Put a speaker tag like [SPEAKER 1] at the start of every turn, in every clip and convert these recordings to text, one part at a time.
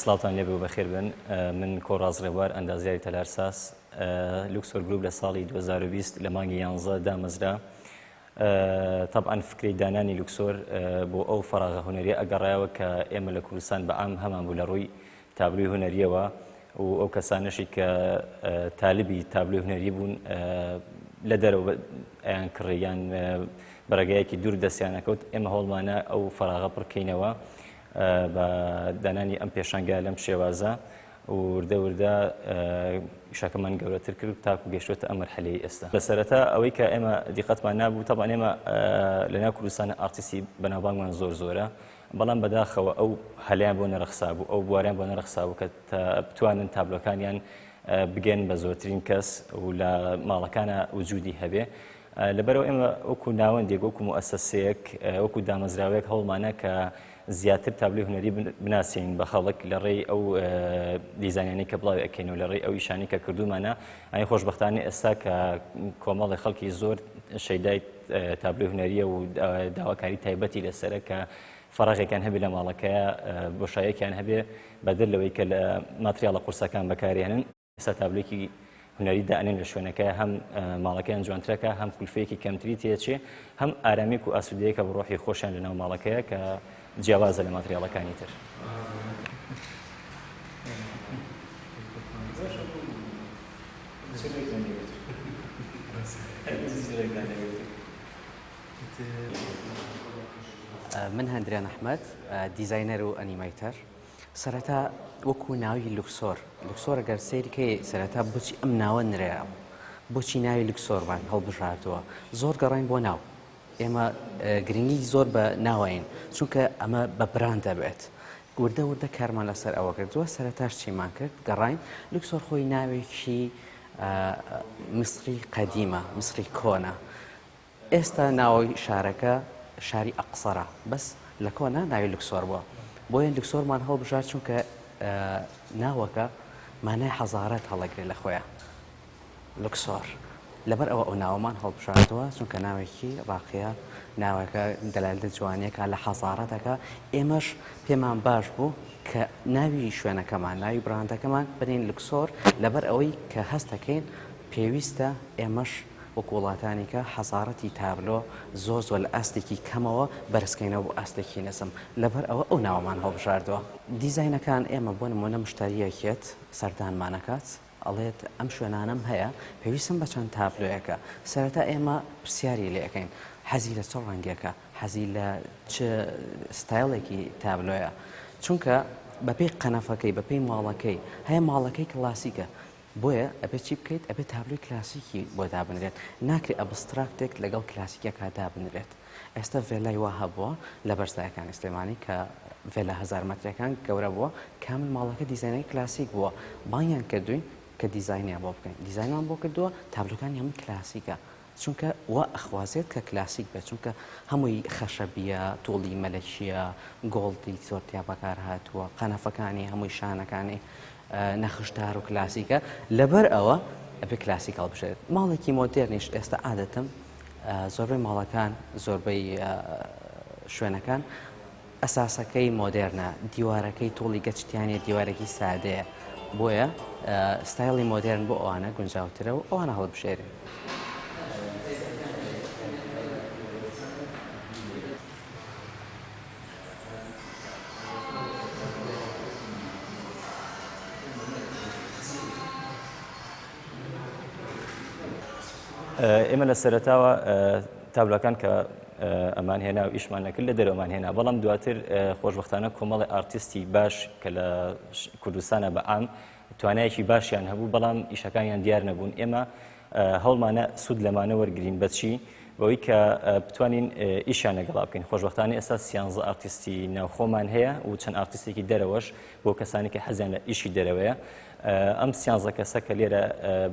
[SPEAKER 1] سڵاوتان لێبێ و بەخێر بن من کۆڕاز ڕێبوار ئەندازیاری تەلارساز لوکسۆر گروپ لە ساڵی 2020 لە مانگی یانزە دامەزرا تەبعەن فکرەی دانانی لوکسۆر بۆ ئەو فەراغە هونەریە ئەگەڕایەوە کە ئێمە لە کوردستان بە عام هەمان بوو لە ڕووی تابلۆی هونەریەوە و ئەو کەسانەشی کە تالبی تابلۆی هونەری بوون لە دەرەوە ئەیان کڕی یان بەڕێگایەکی دوور دەستیان ئەکەوت ئێمە هەوڵمانە ئەو فەراغە پڕکەینەوە بە دانانی ئەم پێشانگا لەم شێوازە وردە وردە ئیشەکەمان گەورەتر کرد تاکو گەشتوەتە ئەم مەرحەلەی ئێستا. لە سەرەتا ئەوەی کە ئێمە دیقەتمان نابوو تەبعەن ئێمە لەناو کوردستان ئارتیستی بەناوبانگمان زۆر زۆرە بەڵام بەداخەوە ئەو هەلیان بۆ نەرەخسابوو ئەو بواریان بۆ نەرەخسابوو کە بتوانن تابلۆکانیان بگەن بە زۆرترین کەس و لە ماڵەکانە وجودی هەبێ لەبەرەوە ئێمە وەکو ناوەندێک وەکو موئەسەسەیەک وەکو دامەزراوەیەک هەوڵمانە کە زیاتر تابلۆی هونەری بناسێنین بە خەڵک لە ڕێی ئەو دیزانیانەی کە بڵاوی ئەکەین و لە ڕێی ئەو ئیشانەی کە کردوومانە ئەی خۆشبەختانە ئێستا کە کۆمەڵی خەڵکی زۆر شەیدای تابلۆی هونەریە و داواکاری تایبەتی لەسەرە کە فەراغێکیان هەبێ لە ماڵەکەیە بۆشایەکیان هەبێ بەدەر لەوەی کە لە ماتریاڵە قورسەکان بەکارێنن ئێستا تابلۆیەکی هونەری دائەنێن لە شوێنەکە هەم ماڵەکەیان جوانترەکە هەم کولفەیەکی کەمتری تێچێ هەم ئارامیک و ئاسوودەیەکە بە ڕۆحی خۆشیان لەناو ماڵەکەیە کە جیاوازە لە ماتریاڵەکانی تر.
[SPEAKER 2] من هەندرێن ئەحمەد، دیزاینەر و animator. سەرەتا وەکو ناوی لوکسۆر لوکسۆر گەر سەیری کەی سەرەتا بۆچی ئەم ناوە نرا بۆچی ناوی لوکسۆرمان هەڵبژاردووە زۆر گەڕاین بۆ ناو ئێمە گرنگی زۆر بە ناوەین چونکە ئەمە بە brand دەبێت وردە وردە کارمان لەسەر ئەوە کردووە سەرەتاش چیمان کرد گەڕاین لوکسۆر خۆی ناوێکی میسری قەدیمە میسری کۆنە ئێستا ناوی شارەکە شاری ئەقسەرە بەس لە کۆنا ناوی لوکسۆر بووە بۆیە لوکسۆرمان هەڵبژارد چونکە ناوەکە مانای حەزارەت هەڵەگرێ لە خۆیان لوکسۆر لەبەر ئەوە ئەو ناوەمان هەڵبژاردووە چونکە ناوێکی ڕاقیە ناوەکە دەلالەت جوانیەکە لە حەزارەتەکە ئێمەش پێمان باش بوو کە ناوی شوێنەکەمان ناوی براندەکەمان بنین لوکسۆر لەبەر ئەوەی کە هەستەکەین پێویستە ئێمەش وەکو وڵاتانی کە حەزارەتی تابلۆ زۆر زۆر لە ئاستێکی کەمەوە بەرزکەینەوە بۆ ئاستێکی نزم لەبەر ئەوە ئەو ناوەمان هەڵبژاردووە. دیزاینەکان ئێمە بۆ نموونە مشتەرییەک یەت سەردانمان ئەکات ئەڵێت ئەم شوێنانەم هەیە پێویستم بە چەند تابلۆیەکە سەرەتا ئێمە پرسیاری لێ ئەکەین حەزی لە چ ڕەنگێکە حەزی لە چ ستایڵێکی تابلۆیە چونکە بەپێی قەنەفەکەی بەپێی ماڵەکەی هەیە ماڵەکەی کلاسیکە بۆیە ئەبێت چی بکەیت؟ ئەبێت تابلۆی کلاسیکی بۆ دابنرێت، ناکرێت abstract ێک لەگەڵ کلاسیکەکە دابنرێت. ئێستا ڤێلای وا هەبووە لە بەرزایەکانی سلێمانی کە ڤێلا هەزار مەترەکان گەورە بووە، کامل ماڵەکە دیزاینەکەی کلاسیک بووە، بانگیان کردووین کە دیزاینیان بۆ بکەین، دیزاینمان بۆ کردووە، تابلۆکانی هەمووی کلاسیکە، چونکە وا ئەخوازێت کە کلاسیک بێت چونکە هەمووی خەشەبیە توڵی مەلەکیە gold ی زۆر تیا بەکار هاتووە قەنەفەکانی هەمووی شانەکانی نەخشدار و کلاسیکە لەبەر ئەوە ئەبێ کلاسیک هەڵبژێرێت ماڵێکی مۆدێرنیش ئێستا عادەتم زۆربەی ماڵەکان زۆربەی شوێنەکان ئەساسەکەی مۆدێرنە، دیوارەکەی توڵی گەچ تیا نیە، دیوارێکی سادەیە، بۆیە ستایڵی مۆدێرن بۆ ئەوانە گونجاوترە و ئەوانە هەڵبژێرین.
[SPEAKER 1] ئێمە لە سەرەتاوە تابلۆکان کە ئەمان هێنا و ئیشمان نەکرد لە دەرەوەمان هێنا بەڵام دواتر خۆشببختانە کۆمەڵی ئارتیستی باش کە لە کوردستانە بە عام توانایەکی باشیان هەبوو بەڵام ئیشەکانیان دیار نەبوون ئێمە هەوڵمانە سوود لەمانە وەرگین بەچی بەوەی کە بتوانین ئیشیان لەگەڵا بکەین خۆشببختانە ئێستا سیانزە ئارتیستی ناوخۆمان هەیە و چەند ئارتیستێکی دەرەوەش بۆ کەسانی کە حەزیان لە ئیشی دەرەوەیە. ئەم سیانزە کەسە کە لێرە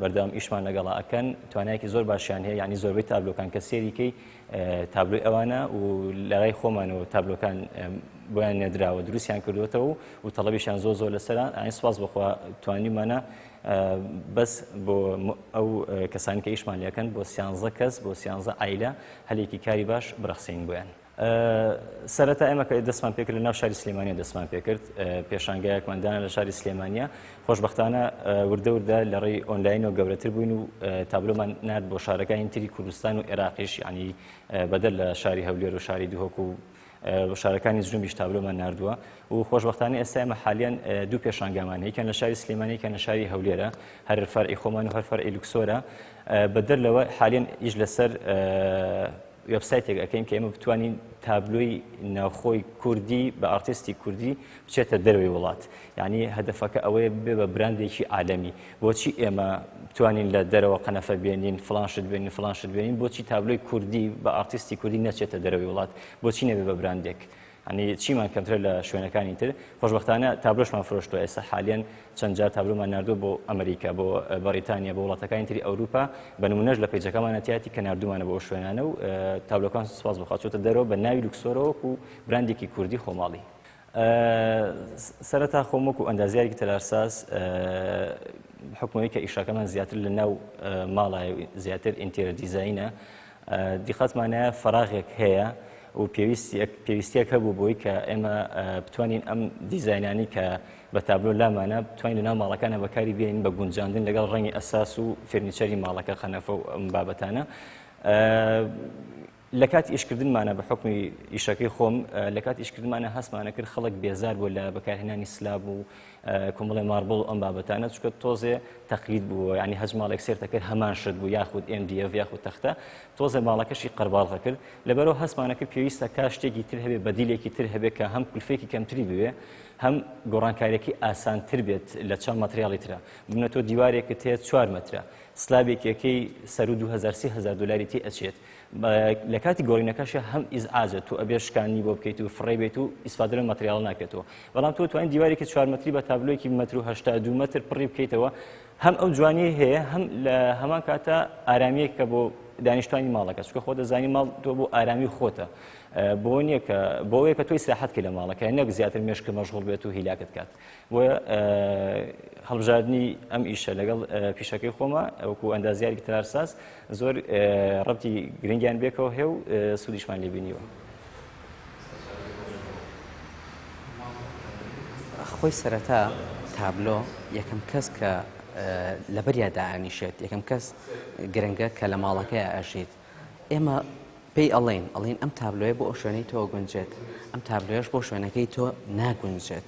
[SPEAKER 1] بەردەوام ئیشمان لەگەڵا ئەکەن توانایەکی زۆر باشیان هەیە یعنی زۆربەی تابلۆکان کە سێریکەی تابلۆی ئەوانە و لەلای خۆمانەوە تابلۆکان بۆیان نێدراوە دروستیان کردوێتەوە و تەڵەبیشیان زۆر زۆر لەسەرە ئەین سپاس بەخوا توانیمانە بەس بۆ ئەو کەسانی کە ئیشمان لەکەن بۆ سیانزە کەس بۆ سیانزە عیلە هەلێکی کاری باش برەخسین بۆیان. سەرەتا ئێمە کە دەستمان پێکرد لە ناو شاری سلێمانیە دەستمان پێکرد پێشانگایەکمان دانا لە شاری سلێمانیە خۆشببختانە وردە وردە لە ڕێی ئۆنلاینەوە گەورەتر بووین و تابلۆمان نارد بۆ شارەکانی تری کوردستان و عێراقیش یعنی بەدەر لە شاری هەولێر و شاری دهۆک و شارەکانی جنوبیش تابلۆمان ناردووە و خۆشببختانە ئێستا ئێمە حالیان دوو پێشانگامان هەیەکیان لە شاری سلێمانی کە لە شاری هەولێرە هەر فەرعی خۆمان و هەر فەرعی لوکسۆرە بەدەر لەوە حالیان ئیش لەسەر وێبسایتێک ئەکەین کە ئێمە بتوانین تابلۆی ناوخۆی کوردی بە ئارتیستی کوردی بچێتە دەرەوەی وڵات یعنی هەدەفەکە ئەوەیە ببێ بە براندێکی عالەمی بۆچی ئێمە بتوانین لە دەرەوە قەنەفە بێنین فلان شت بێنین فلان شت بێنین بۆچی تابلۆی کوردی بە ئارتیستی کوردی نەچێتە دەرەوەی وڵات بۆچی نەبێ بە براندێک یانی چیمان کەمترە لە شوێنەکانی تر خۆشبەختانە تابلۆشمان فرۆشتوە ئێستا حالیەن چەند جار تابلۆمان ناردووە بۆ ئەمریکا بۆ بەریتانیا بۆ وڵاتەکانی تری ئەوروپا بە نمونەش لە page ەکەمانە تیاتی کە ناردومانە بۆ ئەو شوێنانە و تابلۆکان سپاس بخوا چۆتە دەرەوە بە ناوی لوکسۆرەوە وەکو براندێکی کوردی خۆماڵی. سەرەتا خۆم وەکو ئەندازیارێکی تەلارساز حکومەوەی کە ئیشەکەمان زیاتر لە ناو ماڵایە زیاتر interior design ە دیقەتمانە فەراغێک هەیە و پێویستیەک هەبوو بۆی کە ئێمە بتوانین ئەم دیزاینانی کە بە تابلۆ لامانە بتوانین لەناو ماڵەکانە بەکاری بێنین بە گونجاندن لەگەڵ ڕەنگی ئەساس و furniture ی ماڵەکە قەنەفە و ئەم بابەتانە. لە کاتی ئیشکردنمانە بە حکمی ئیشەکەی خۆم لە کاتی ئیشکردمانە هەستمانە کرد خەڵک بێزار بوو لە بەکارهێنانی slab و کۆمەڵی marble و ئەم بابەتانە چونکە تۆزێ تەقلید بوو ینی هەچ ماڵێک سێرتە کرد هەمان شت بوو یاخود MDF یاخود تەختە تۆزێ ماڵەکەشی قەرباڵغە کرد لەبەرەوە هەستمانە کرد پێویستە کا شتێکی تر هەبێ بەدیلێکی تر هەبێ کە هەم کولفێکی کەمتری بوێ هەم گۆڕانکاریەکەی ئاسانتر بێت لە چاو ماتریاڵی ترە بنە تۆ دیوارێکت هەیە 4 مەترە slab ێکەکەی سەرو 2000 3000 دلاری تێ ئەچێت لە کاتی گۆڕینەکەشی هەم ئیزعاجە تۆ ئەبێ شکانی بۆ بکەیت و فڕێ بێت و ئیسفادە لەو ماتریاڵە ناکرێتەوە بەڵام تۆ توانین دیوارێکی چوار مەتری بە تابلۆیەکی مەتر و 82 مەتر پڕی بکەیتەوە هەم ئەو جوانی هەیە هەم لە هەمان کاتە ئارامیەک کە بۆ دانیشتوانی ماڵەکە چونکە خۆ دەزانی ماڵ تۆ بۆ ئارامی خۆتە بۆ نییە کە بۆیە کە تۆی ساحەت کە لە ماڵەکە نەک زیاتر مێشکە مەشغوڵ بێت و هیلاکت کات بۆیە هەڵبژاردنی ئەم ئیشە لەگەڵ پیشەکەی خۆمە وەکو ئەندازیاری تەلارساز زۆر ڕەبتی گرنگیان بێکەوە هەیە و سوودیشمان لێ بینیوە.
[SPEAKER 2] خۆی سەرەتا تابلۆ یەکەم کەس کە لەبەریا دائەنیشێت یەکەم کەس گرنگە کە لە ماڵەکەی ئەژیت ئێمە پێی ئەڵێین ئەڵێین ئەم تابلۆیە بۆ ئەو شوێنەی تۆ ئەگونجێت ئەم تابلۆیەش بۆ شوێنەکەی تۆ ناگونجێت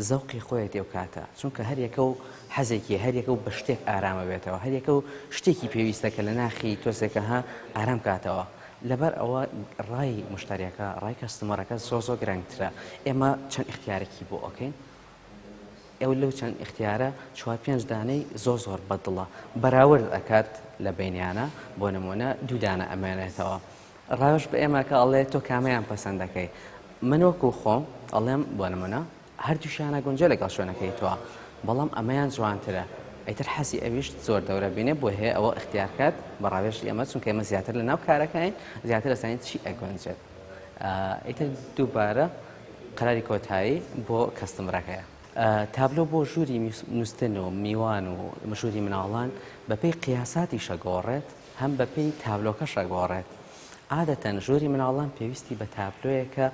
[SPEAKER 2] زەوقی خۆیەتی ئەو کاتە چونکە هەر یەکە و حەزێکی هەر یەکە و بە شتێک ئارامە بێتەوە هەر یەکە و شتێکی پێویستە کە لە ناخی تۆزێکە ها ئارام کاتەوە لەبەر ئەوە ڕای مشتریەکە ڕای customer ەکە زۆ زۆ گرنگترە ئێمە چەند ئیختیارێکی بۆ ئەکەین ئەو لەو چەند ئیختیارە چوار پێنج دانەی زۆر زۆر بەدڵە بەراورد ئەکات لە بەینیانە بۆ نمونە دوو دانە ئەمێنێتەوە ڕاوێژ بە ئێمە کە ئەڵێ تۆ کامەیان پەسەند دەکەی من وەکو خۆم ئەڵێم بۆ نمونە هەردووشیانە گونجێ لەگەڵ شوێنەکەی تۆ بەڵام ئەمەیان جوانترە ئیتر حەزی ئەویش زۆر دەورە بینێ بۆ هەیە ئەوە ئیختیار کات بە ڕاوێژی ئێمە چونکە ئێمە زیاتر لە ناو کارەکەین زیاتر ئەزانین چی ئەگونجێت ئیتر دووبارە قەراری کۆتایی بۆ customer ەکەیە. تابلۆ بۆ ژووری نوستن و میوان و ژووری مناڵان بەپێی قیاساتیش ئەگۆڕێت هەم بەپێی تابلۆکەش ئەگۆڕێت. عادەتەن ژووری مناڵان پێویستی بە تابلۆیەکە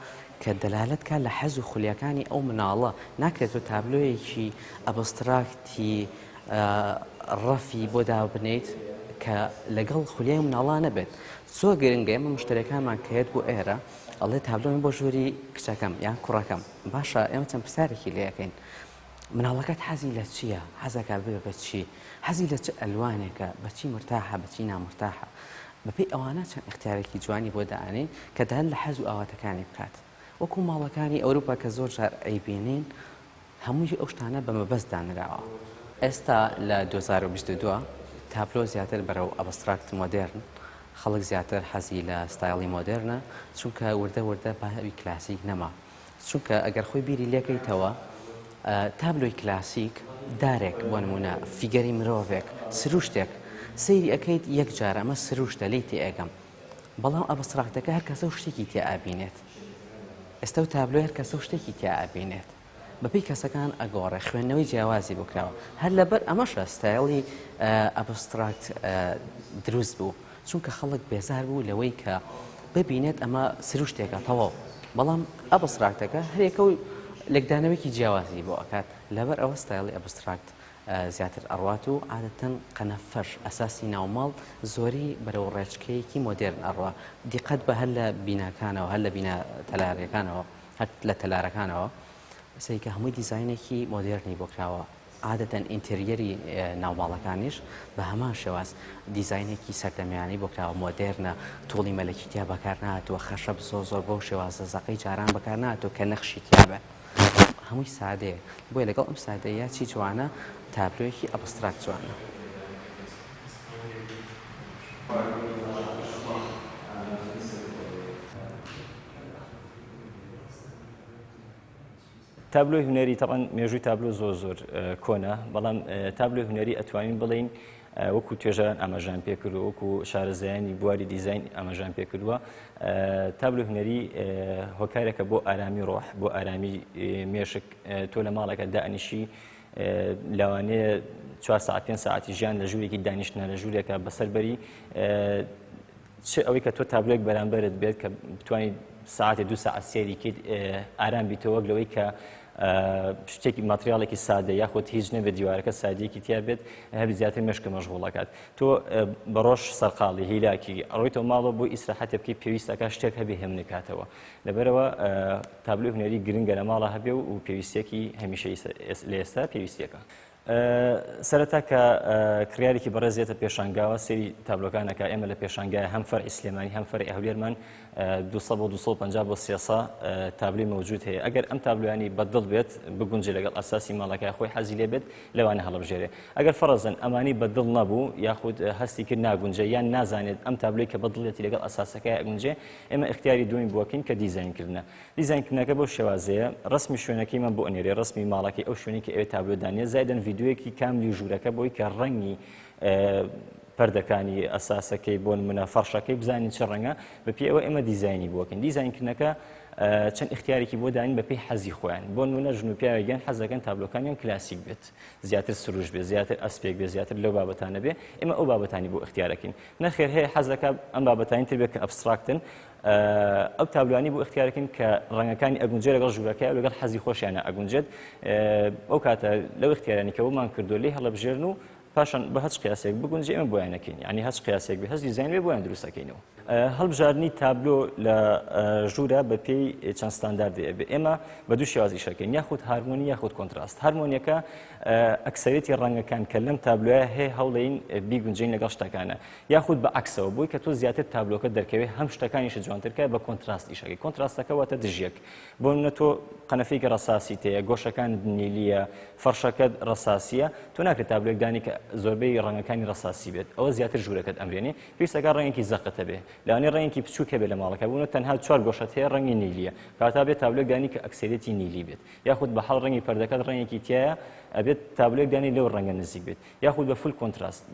[SPEAKER 2] کە دەلالەت کا لە حەز و خولیاکانی ئەو مناڵە، ناکرێت تۆ تابلۆیەکی abstract ی ڕەفی بۆ دابنێیت کە لەگەڵ خولیای مناڵا نەبێت. زۆر گرنگە ئێمە مشتەریەکانمان کە یەت بۆ ئێرە ئەڵێ تابلۆم بۆ ژووری کچەکەم یان کوڕەکەم باشە ئێمە چەند پرسیارێکی لێ ئەکەین مناڵەکەت حەزی لە چییە حەزەکە ببێ بە چی حەزی لە چ ئەلوانێکە بەچی مرتاحە بەچی نامرتاحە بەپێی ئەوانە چەند ئیختیارێکی جوانی بۆ دائەنێین کە دال لە حەز و ئاواتەکانی بکات وەکو ماڵەکانی ئەوروپا کە زۆر جار ئەیبینین هەمووی ئەو شتانە بە مەبەست دانراوە. ئێستا لە 2022 تابلۆ زیاتر بەرەو abstract مۆدێرن، خەڵک زیاتر حەزی لە ستایڵی مۆدێرنە، چونکە وردە وردە باوی کلاسیک نەما. چونکە ئەگەر خۆی بیری لێکەیتەوە تابلۆی کلاسیک. دارێک بۆ نمونە figure ی مرۆڤێک سروشتێک سەیری ئەکەیت یەک جار ئەمە سروشتە لێی تێئەگەم بەڵام abstract ەکە هەر کەسە و شتێکی تیا ئەبینێت ئێستا و تابلۆ هەر کەسە و شتێکی تیا ئەبینێت بەپێی کەسەکان ئەگۆڕێ خوێندنەوەی جیاوازی بۆ کراوە هەر لەبەر ئەمەشە ستایڵی abstract دروست بوو چونکە خەڵک بێزار بوو لەوەی کە ببینێت ئەمە سروشتێکە تەواو بەڵام abstract ەکە هەرێکە و لێکدانەوەیەکی جیاوازی بۆ ئەکات لەبەر ئەوە ستایڵی abstract زیاتر ئەڕوات و عادەتەن قەنەفەش ئەساسی ناوماڵ زۆری بەرەو ڕێچکەیەکی مۆدێرن ئەڕوا دیقەت بە هەر لە بیناکانەوە هەر لە بینا تەلارەکانەوە هەر لە تەلارەکانەوە سەیکە هەمووی دیزاینێکی مۆدێرنی بۆ کراوە عادەتەن interior ی ناوماڵەکانیش بە هەمان شێواز دیزاینێکی سەردەمیانەی بۆ کراوە مۆدێرنە توڵی مەلەکی تیا بەکار نهاتووە خەشەب زۆر زۆر بەو شێوازە زەقەی جاران بەکار نهاتووە کە نەخشی تیا بێت هەمووی سادەیە بۆیە لەگەڵ ئەم سادەیە چی جوانە تابلۆیەکی abstract جوانە.
[SPEAKER 1] تابلۆی هونەری تەبعەن مێژووی تابلۆ زۆر زۆر کۆنە بەڵام تابلۆی هونەری ئەتوانین بڵین وەکو توێژەران ئاماژان پێکردووە وەکو شارەزایانی بواری دیزین ئاماژان پێکردووە تابلۆی هونەری هۆکارێکە بۆ ئارامی ڕۆح بۆ ئارامی مێشک تۆ لە ماڵەکە دانیشی لەوانەیە 4 ساعت 5 ساعتی ژیان لە ژوورێکی دانیشتە لە ژوورێکە بەسەر بەری چ ئەوەی کە تۆ تابلۆیەک بەرامبەرت بێت کە بتوانیت ساعتێ دو ساعت سێری کەیت ئارام بیتەوە وەک لەوەی کە شتێکی ماتریاڵێکی سادە یاخود هیچ نەبێت دیوارەکە سادیەکی تیا بێت هەبی زیاتر مێشکە مەشغوڵەکات تۆ بەڕۆژ سەرقاڵی هیلاکی ئەڕۆیتەوە ماڵەوە بۆ ئیسراحەتێ بکەی پێویستەکە شتێک هەبێ هێمنکاتەوە لەبەرەوە تابلۆی هونەری گرنگە لە ماڵە هەبێ و پێویستیەکی هەمیشە لە ئێستا پێویستیەکە. سەرەتا کە کڕیارێکی بەڕێز دێتە پێشانگاوە سەیری تابلۆکان ئەکا ئێمە لە پێشانگای هەم فەرعی سلێمانی هەم فەرعی هەولێرمان 200 بۆ 250 بۆ 300 تابلۆی مەوجود هەیە ئەگەر ئەم تابلۆیانی بەدڵ بێت بگونجێ لەگەڵ ئەساسی ماڵەکە خۆی حەزی لێ بێت لەوانە هەڵبژێرێ ئەگەر فەرەزەن ئەمانی بەدڵ نەبوو یاخود هەستی کرد ناگونجێ یان نازانێت ئەم تابلۆی کە بەدڵێتی لەگەڵ ئەساسەکەی ئەگونجێ ئێمە ئیختیاری دووەمی بۆکەین کە دیزاینکردنە دیزاینکردنەکە بەو شێوازەیە، ڕەسمی شوێنەکەیمان بۆ ئەنێرێ، ڕەسمی ماڵەکەی ئەو شوێنەی کە ئەوێ تابلۆ دانێ، زایدەن ڤیدیۆیەکی کاملی ژوورەکە بۆی کە ڕەنگی پەردەکانی ئەساسەکەی بۆ نمونە فەرشەکەی بزانین چ ڕەنگە، بەپێی ئەوە ئێمە دیزاینی بۆ ئەکەین. دیزاینکردنەکە چەند ئیختیارێکی بۆ دانین بەپێی حەزی خۆیان. بۆ نمونە ژن و پیاوێک یان حەز دەکەن تابلۆکانیان کلاسیک بێت، زیاتر سروشت بێت، زیاتر ئەسپێک بێت، زیاتر لەو بابەتانە بێ، ئێمە ئەو بابەتانی بۆ ئیختیارەکەین. نەخێر هەیە حەز دەکات ئەم بابەتانی تر بێت کە abstract ن، ئەو تابلوانی بۆ ئیختیارەکەین کە ڕەنگەکانی ئەگونجێت لەگەڵ ژوورەکە و لەگەڵ حەزی خۆشیانە ئەگونجێت ئەو کاتە لەو ئیختیارانی کە بۆمان کردو لێ هەڵەبژێرن و پاشان بە هەچ قیاسێک بگونجێ ئێمە بۆیان نەکەین یعنی هەچ قیاسێک بێ هەچ دیزاین بێ بۆیان دروستەکەینەوە هەڵبژاردنی تابلۆ لە ژوورە بە پێی چەند ستانداردێ ئەبێ ئێمە بە دوو شێواز ئیشەکەین یاخود هارمۆنی یاخود contrast هارمۆنیەکە ئەکسەرێتی ڕەنگەکان کە لەم تابلۆیە هەیە هەوڵین بیگونجین لەگەڵ شتەکانە یاخود بە عەکسەوە بۆی کە تۆ زیاتر تابلۆکە دەرکەوێ هەم شتەکانیشت جوانتر کە بە contrast ئیشەکەی contrast ەکە واتە دژیەک بۆ نمونە تۆ قەنەفەیەکی ڕەساسی تێیە گۆشەکانت نیلیە فەرشەکەت ڕەساسیە تۆ ناکرێت تابلۆیەک دانی کە زۆربەی ڕەنگەکانی ڕەساسی بێت ئەوە زیاتر ژوورەکەت ئەمرێنێ پێویستەکە ڕەنگێکی زەقت هەبێ لەوانەیە ڕەنگێکی بچووک هەبێ لە ماڵەکە بوونە تەنها چوار گۆشەت هەیە ڕەنگی نیلیە کەواتە بێت تابلۆیەک دانی کە ئەکسەرێتی نیلی بێت یاخود بە حاڵ ڕەنگی پەردەکەت ڕەنگێکی تایە ئەبێت تابلۆیەک دانی لەو ڕەنگە نزیک بێت یاخود بە full contrast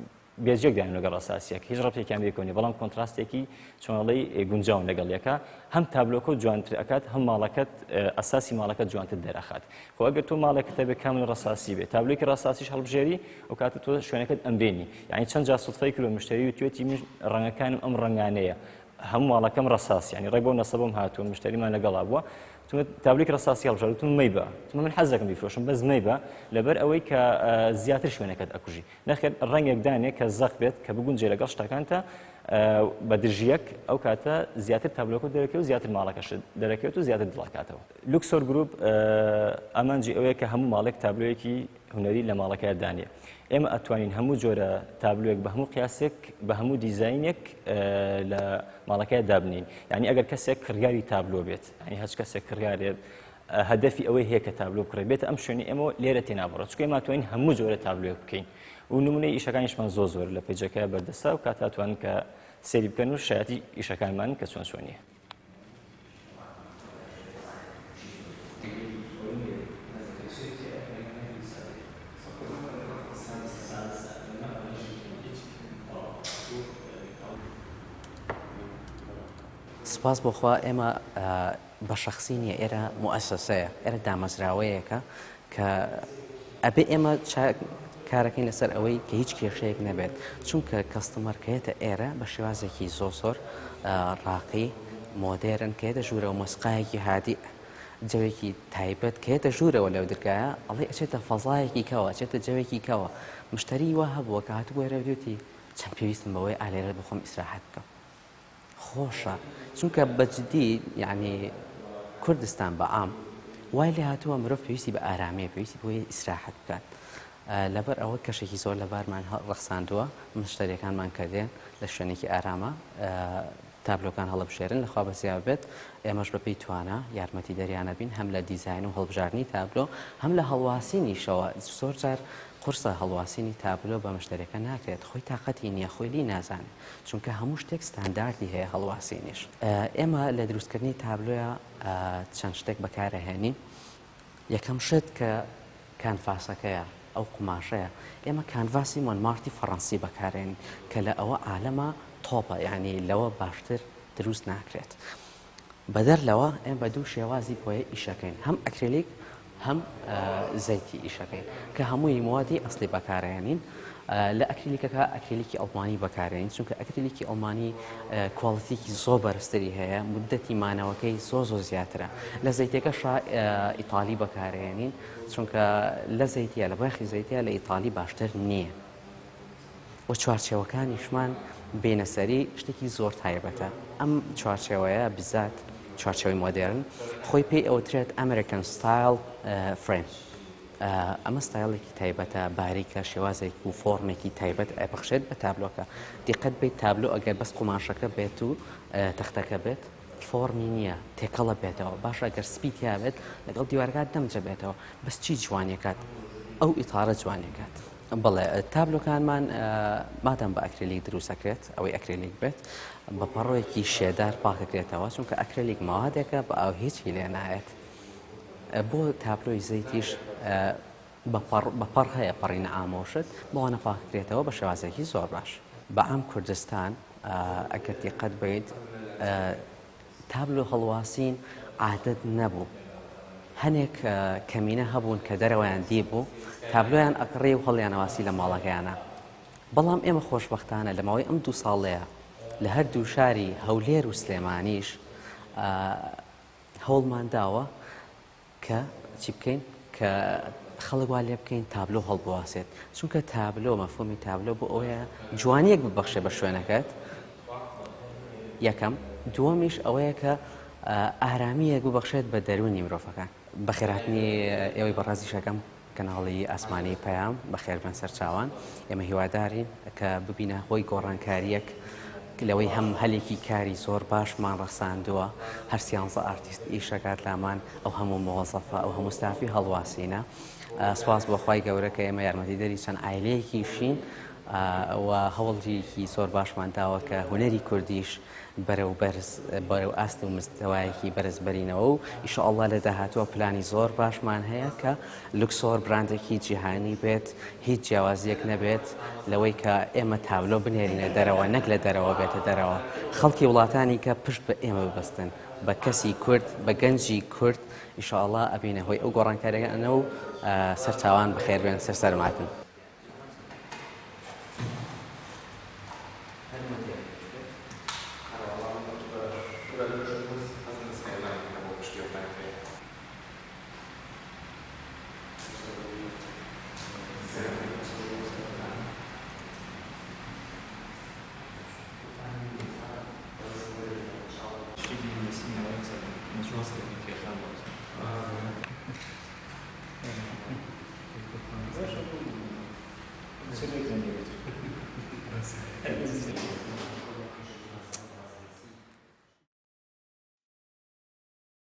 [SPEAKER 1] بێجێک دایم لەگەڵ ڕەساسیەک هیچ ڕەبتێکیان بەیەکەوە نیە بەڵام contrast ێکی چۆنەڵی گونجاون لەگەڵ یەکە هەم تابلۆکە جوانتر ئەکات هەم ماڵەکەت ئەساسی ماڵەکە جوانتر دەرەخات خۆ ئەگەر تۆ ماڵێکت هەبێ کامل ڕەساسی بێت تابلۆیەکی ڕەساسیش هەڵبژێری ئەو کاتە تۆ شوێنەکەت ئەمرێنی یعنی چەند جار سوتفەی کردووە مشتری وتوێتی من ڕەنگەکانم ئەم ڕەنگانەیە هەموو ماڵەکەم ڕەساس یعنی ڕێک بۆ نەسەبم هاتووە مشتریمان لەگەڵا بووە تابلۆیەکی ڕەساسی هەڵبژارد وتم مەیبە وتم من حەز دەکەم بیفرۆشم بەس مەیبە لەبەر ئەوەی کە زیاتر شوێنەکەت ئەکوژی نەخێر ڕەنگێک دانێ کە زەق بێت کە بگونجێ لەگەڵ شتەکانتا بە دژیەک ئەو کاتە زیاتر تابلۆکە دەرەکەوێت و زیاتر ماڵەکەشت دەرەکەوێت و زیاتر دڵەکاتەوە. لوکسۆر گروپ ئامانجی ئەوەیە کە هەموو ماڵێک تابلۆیەکی هونەری لە ماڵەکەیا دانێ. ئێمە ئەتوانین هەموو جۆرە تابلۆیەک بە هەموو قیاسێک بە هەموو دیزاینێک لە ماڵەکەیا دابنین. یعنی ئەگەر کەسێک کڕیاری تابلۆ بێت، یعنی هەچ کەسێک کڕیارێت هەدەفی ئەوەی هەیە کە تابلۆ بکڕێت بێتە ئەم شوێنی ئێمە لێرە تێنابڕێت چونکە ئێمە توانین هەموو جۆرە تابلۆیەک بکەین و نمونەی ئیشەکانیشمان زۆر زۆر لە page ەکە بەردەستە و کاتا توانن کە سەیری بکەن و شایەتی ئیشەکانمان کە چۆن چۆنیە.
[SPEAKER 2] سپاس بۆ خوا ئێمە بە شەخسی نییە، ئێرە موئەسەسەیە، ئێرە دامەزراوەیەکە کە ئەبێ ئێمە کارەکەین لەسەر ئەوەی کە هیچ کێشەیەک نەبێت، چونکە customer کە یەتە ئێرە بە شێوازێکی زۆر زۆر ڕاقی مۆدێرن کە یەتە ژوورەوە مۆسیقایەکی هادیء جەوێکی تایبەت کە یەتە ژوورەوە لەو درگایە ئەڵێ ئەچێتە فەزایەکی کەوە ئەچێتە جەوێکی کەوە مشتەری وا هەبووە کە هاتبوو ئێرە وتیوتی چەند پێویستم بەوەی ئالێرە بخۆم ئیسراحەت بکەم خۆشە چونکە بە جدی یعنی کوردستان بە عام وای لێ هاتووە مرۆڤ پێویستی بە ئارامیە پێویستی بۆیە ئیسراحەت بکات لەبەر ئەوە کەشێکی زۆر لەبارمان ڕەخساندووە مشتەریەکانمان کە دێن لە شوێنێکی ئارامە تابلۆکان هەڵبژێرن لەخوا بەزیا بێت ئێمەش بەپێی توانا یارمەتی دەریانە بین هەم لە دیزاین و هەڵبژاردنی تابلۆ هەم لە هەڵواسینیشەوە زۆر جار قورسە هەڵواسینی تابلۆ بە مشتەریەکە ناکرێت خۆی تاقەتی نییە خۆی لی نازانێت چونکە هەموو شتێک ستانداردی هەیە هەڵواسینیش ئێمە لە دروستکردنی تابلۆیا چەند شتێک بەکارەهێنین یەکەم شت کە کانفاسەکەیە ئەو قوماشەیە ئێمە کانڤاسی مۆنمارتی فەڕەنسی بەکارێنین کە لە ئەوە عالەمە تۆپە یعنی لەوە باشتر دروست ناکرێت بەدەر لەوە ئێمە بە دوو شێوازی بۆیە ئیشەکەین هەم ئەکریلیک هەم زەیتی ئیشەکەین کە هەمووی موادی ئەسلی بەکارێنین لە ئەکریلیکەکە ئەکریلیکی ئەڵمانی بەکارێن چونکە ئەکریلیکی ئەڵمانی quality ێکی زۆر بەرزتری هەیە مدەتی مانەوەکەی زۆ زۆ زیاترە لە زەیتەکەش ئیتالی بەکارێنین چونکە لە زەیتە لە بایخی زەیتە لە ئیتالی باشتر نییە و چوارچێوەکانیشمان بێنە سەری شتێکی زۆر تایبەتە ئەم چوارچێوەیە بزات چوارچێوەی مۆدێرن خۆی پێی ئەوترێت American style frame ئەمە ستایلێکی تایبەتە باریکە شێوازێک و فۆرمێکی تایبەت ئەبەخشێت بە تابلۆکە دیقەت بیت تابلۆ ئەگەر بەس قوماشەکە بێت و تەختەکە بێت فۆرمی نییە تێکەڵە بێتەوە باشە گەر سپی تیابێت لەگەڵ دیوارەکە دەمجە بێتەوە بەس چی جوانیەکات ئەو ئیتارە جوانیەکات بەڵێ تابلۆکانمان مادام بە ئەکرێلیک دروستەکرێت ئەوەی ئەکرێلیک بێت بە پەڕۆیەکی شێدار پاکەکرێتەوە چونکە ئەکرێلیک مەوادێکە بە ئاو هیچی لێ نایەت بۆ تابلۆی زەیتیش بە پەڕ هەیە پەڕی نەعامۆشت بەوانە پاککرێتەوە بە شێوازێکی زۆر باش بە عام کوردستان ئەگەر دیقەت بیت تابلۆ هەڵواسین عادەت نەبوو. هەنێک کەمینە هەبوون کە دەرەوەیان دیبوو، تابلۆیان ئەکڕی و هەڵیانەواسی لە ماڵەکەیانا. بەڵام ئێمە خۆشبەختانە لە ماوەی ئەم دوو ساڵەیە لە هەردوو شاری هەولێر و سلێمانیش هەوڵمان داوە کە چی بکەین کە خەڵک وا لێ بکەین تابلۆ هەڵبواسێت چونکە تابلۆ مەفهومی تابلۆ بۆ ئەوەیە جوانیەک ببەخشێ بە شوێنەکەت یەکەم دووەمیش ئەوەیە کە ئارامیەک ببەخشێت بە دەروونی مرۆڤەکان بەخێرهاتنی ئێوەی بەڕێزیشەکەم کەناڵی ئاسمانی پەیام بەخێربێن سەرچاوان ئێمە هیوادارین کە ببینە هۆی گۆڕانکاریەک لەوەی هەم هەلێکی کاری زۆر باشمان ڕەخساندووە هەر سیانزە ئارتیست ئیشەکات لامان ئەو هەموو مۆزەفە ئەو هەموو ستافی هەڵواسینە سواز بۆ خوای گەورە کە ئێمە یارمەتیدەری چەند عایلەیەکیشین و هەوڵێکی زۆر باشمان داوە کە هونەری کوردیش بەرەو بەرز بەرەو ئاست و مستەوایەکی بەرز بەرینەوە و ئیشەڵڵا لە داهاتووە پلانی زۆر باشمان هەیە کە لوکسۆر براندێکی جیهانی بێت هیچ جیاوازیەک نەبێت لەوەی کە ئێمە تابلۆ بنێرینە دەرەوە نەک لە دەرەوە بێتە دەرەوە خەڵکی وڵاتانی کە پشت بە ئێمە ببەستن بە کەسی کورد بە گەنجی کورد ئیشەڵڵا ئەبینە هۆی ئەو گۆڕانکاریانە و سەرچاوان بەخێربێن سەر سەرماتن.